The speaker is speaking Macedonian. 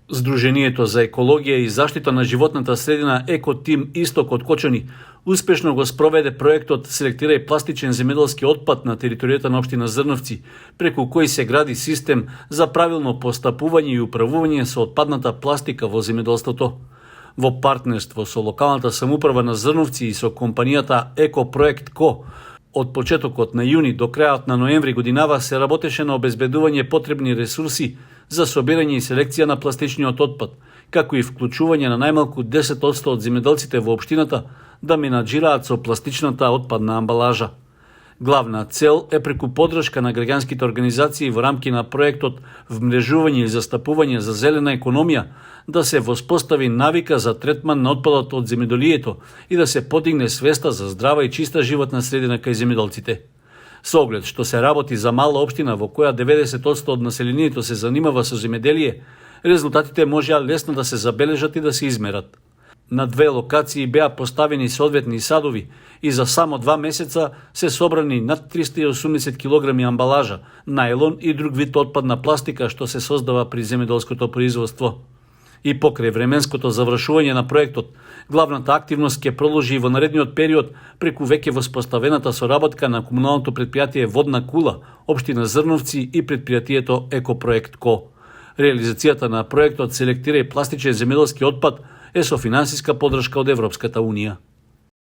Здруженијето за екологија и заштита на животната средина Екотим Исток од Кочани успешно го спроведе проектот Селектирај пластичен земјоделски отпад на територијата на општина Зрновци, преку кој се гради систем за правилно постапување и управување со отпадната пластика во земјоделството. Во партнерство со локалната самоуправа на Зрновци и со компанијата Екопроект Ко, од почетокот на јуни до крајот на ноември годинава се работеше на обезбедување потребни ресурси за собирање и селекција на пластичниот отпад, како и вклучување на најмалку 10% од земјоделците во општината да менаџираат со пластичната отпадна амбалажа. Главна цел е преку поддршка на граѓанските организации во рамки на проектот Вмрежување и застапување за зелена економија да се воспостави навика за третман на отпадот од земјоделието и да се подигне свеста за здрава и чиста животна средина кај земјоделците. Со оглед што се работи за мала општина во која 90% од населението се занимава со земјоделие, резултатите можеа лесно да се забележат и да се измерат. На 2 локации беа поставени соодветни садови и за само 2 месеца се собрани над 380 килограми амбалажа, најлон и друг вид отпадна пластика што се создава при земјоделското производство. И покрај временското завршување на проектот, главната активност ќе продолжи во наредниот период преку веќе воспоставената соработка на комуналното претпријатие Водна кула, општина Зрновци и претпријатието Екопроект Ко. Реализацијата на проектот Селектирај пластичен земјоделски отпад е со финансиска поддршка од Европската унија.